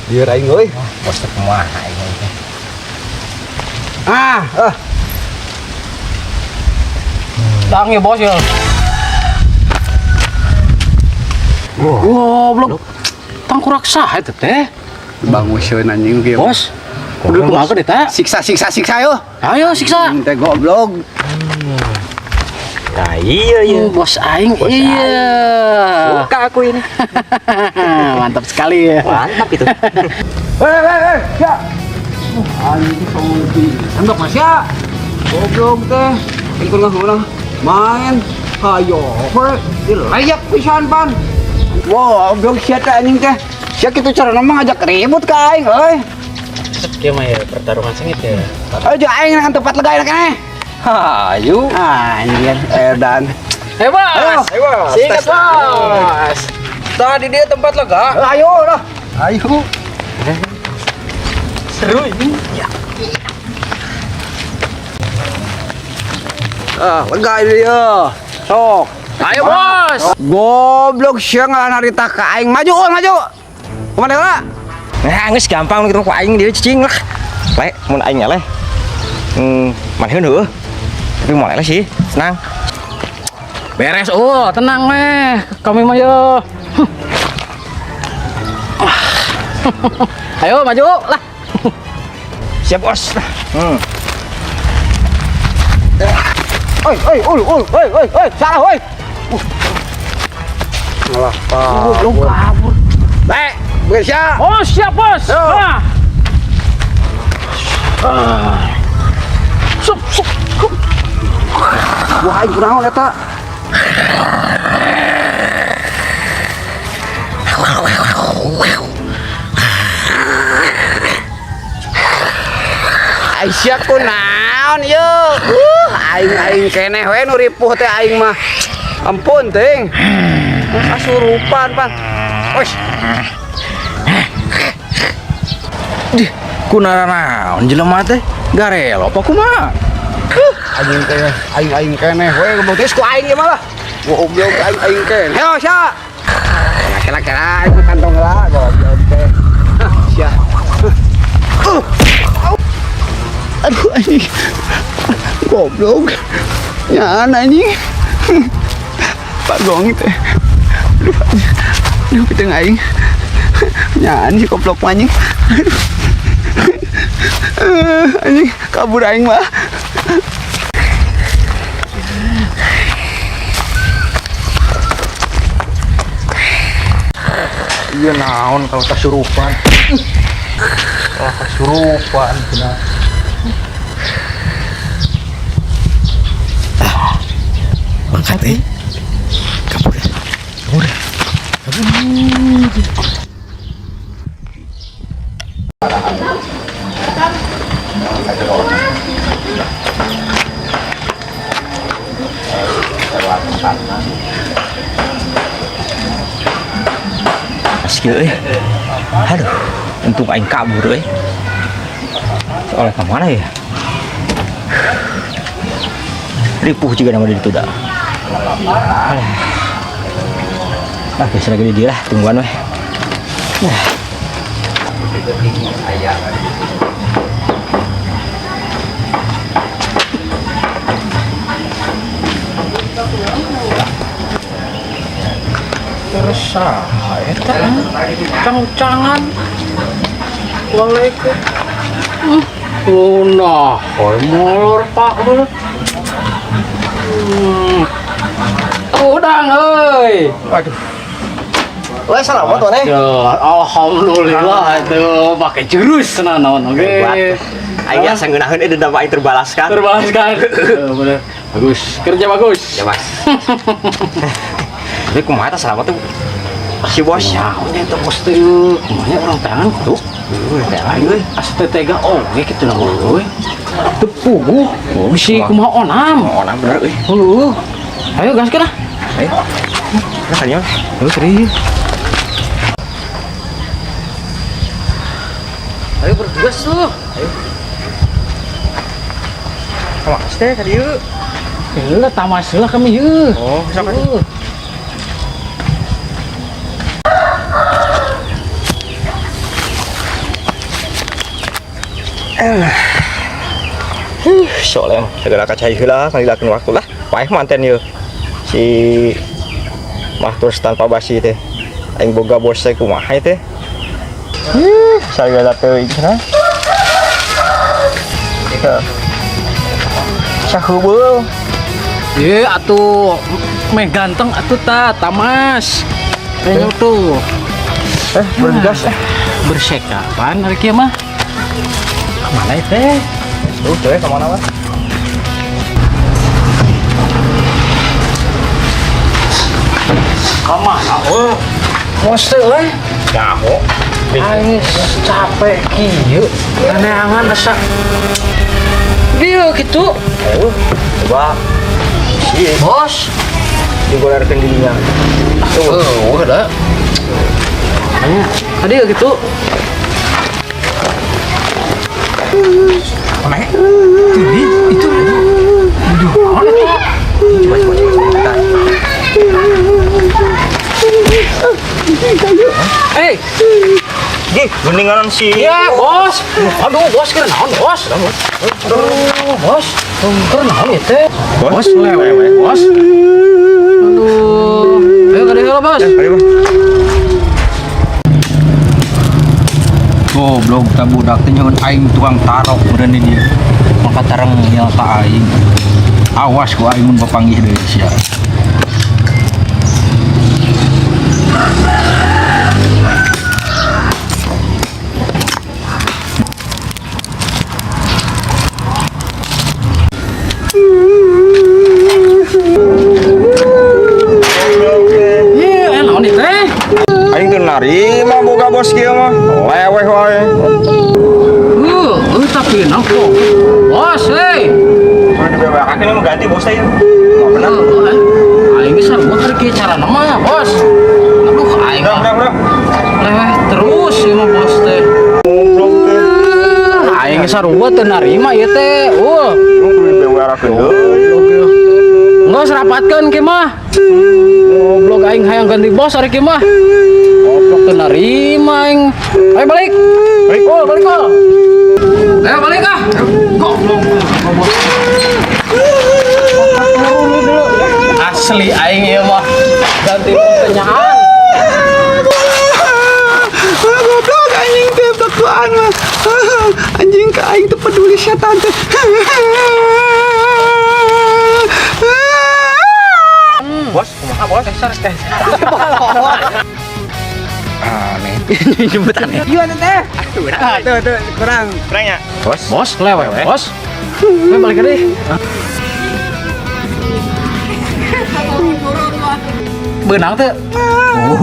Lieur aing euy. Bos teh kumaha aing teh. Ah, ah. Dang ya bos ya. Goblok. Tangkurak saha eta teh? Banguseun anjing kieu. Bos. Kudu kumaha teh eta? Siksa siksa siksa yo. Ayo siksa. Teh goblok. Nah, iya iya. Bos aing iya. Suka aku ini. Mantap sekali ya. Mantap itu. Hei hei hei, ya. Anjing songong Anggap mas ya. Goblok teh. Ikut nggak main. Hayo, we layak pisan pan. Wow, goblok sia teh anjing teh. Sia kitu carana mah ngajak ribut ka aing euy. Sep mah ya pertarungan sengit ya. Ayo aing nang tempat lega enak keneh. Hayu. Anjir, edan. Ayo bos. Ayo, bos. Sikat bos. Tadi dia tempat lega. Ayo lah. Ayo. Seru ini. Ah, lega ini ya. Sok. Ayo bos. Goblok sia ngalarita ka aing. Maju, ul, maju. Kumaha lah? Nah, geus gampang gitu ku aing dia cicing lah. Le, mun aing nya leh. Maneun heueuh. Tapi mau leh sih, senang. Beres, oh tenang meh. Kami mah yo. Ayo maju lah. Siap, bos. Oi, oi, ul, ul, oi, oi, oi, salah, oi. Alah, Goblok kabur. Le, beres ya. Oh siap bos. Yo. Nah. Sup, sup. Wah, aing kunaon eta? Aisyah kunaon yeuh. Aing aing keneh we nu ripuh teh aing mah. Ampun ting. Kasurupan pan. Wes, Dih, kunaranaon jelema teh? Garelo apa kumaha? anjing teh aing aing keneh we goblok teh ku aing ieu mah lah. Goblok aing aing keneh. Yo sia. Kira-kira aing kantong lah goblok teh. Sia. Aduh anjing. Goblok. Nyaan anjing. Pagong teh. Aduh. Aduh piteng aing. Nyaan si goblok anjing. Aduh. Anjing kabur aing mah. Iya naon kalau kasurupan. Kalau kasurupan benar. Mangkat eh. Kabur. Kabur. Asik euy. Aduh, untung aing kabur euy. Oleh ke mana ya? Ripuh juga nama dia itu dah. Alah. Ah, biasa lagi dia lah, tungguan weh. Nah. Terus saha eta? Cang-cangan. Waalaikum. Nah, koy molor Pak. Udang euy. Waduh. Wah, selamat tuh, Ya, alhamdulillah itu pakai jurus nah naon oke. Hebat. Aing asa ngeunaheun eh dendam aing terbalaskan. Terbalaskan. Bener. Bagus, kerja bagus. Ya, Mas. Tapi kumaha tah selamat tuh? Si bos. Nyaho nya eta bos teh kumaha orang tangan tuh. Teh euy. Asa teh tega oge kitu nah euy. Teu puguh. Bisi kumaha onam. Onam bener euy. Heueuh. Ayo gaskeun lah. Ayo. Nah, kalian. Ayo serius. Ayo bertugas tuh. Ayo. Sama teh tadi yuk. Heula tamas heula kami yeuh. Oh, siapa? Soalnya segala kacai heula kalilakeun waktu lah. Paeh manten ieu. Si Mahtur tanpa basi teh. Aing boga bos teh kumaha teh. Ih, sagala teuing cenah. Teu. Sahubeul. Ye atuh meh ganteng atuh ta tamas. Kayaknya tuh Bergas eh. bersekapan hari kieu mah. Kemana teh? Tuh, teh kemana lah? Kemana? Oh, bos teh euy. Nyaho. Aing capek kieu. Neangan asa. Dia gitu. Ayo, coba. Iya, Bos. digolarkeun dirinya. Tuh. Oh, udah. Tadi gitu. Mana? Itu aduh, mana tuh? Coba coba coba. Coba. Eh, Gih, mendingan si ya bos. Aduh, bos keur naon, bos? Aduh, bos. Keur naon ieu teh? Bos, Bos, lewe, bos. Aduh. Ayo ka dieu bos. Ayo, Bos. Goblok ta budak teh nyaun aing tukang tarok meureun di dieu. Maka tareng nyel ka aing. Awas ku aing mun papanggih deui sia. Iya, naon ieu teh? Aing teu narima boga bos kieu mah. Leweh wae. Tapi naon kok. Bos, hei. Kudu dibebeakeun mah ganti bos teh. Mau bener. Aing geus sarua keur kieu carana mah, bos. Aduh, aing Udah, udah, udah. leweh terus ieu mah bos teh. Goblok teh. Aing geus sarua teu narima ieu teh. Lu kudu dibebeakeun deui. Nggak serapatkeun kieu mah. Goblok aing hayang ganti bos ari kieu mah. Goblok teu narima aing. Ayo balik. Balik. Oh, balik kol. Ayo balik ah. Goblok. Asli aing ieu mah ganti bos teh nyaan. Goblok anjing teh batuan mah. Anjing ka aing teu peduli setan teh. Bos, kumaha bos? Aneh. Jemputan ya. Iya teh. Ah, tuh tuh kurang. Kurang ya? Bos. Bos, lewe, bos. Ayo balik deh. Beunang teh. Oh,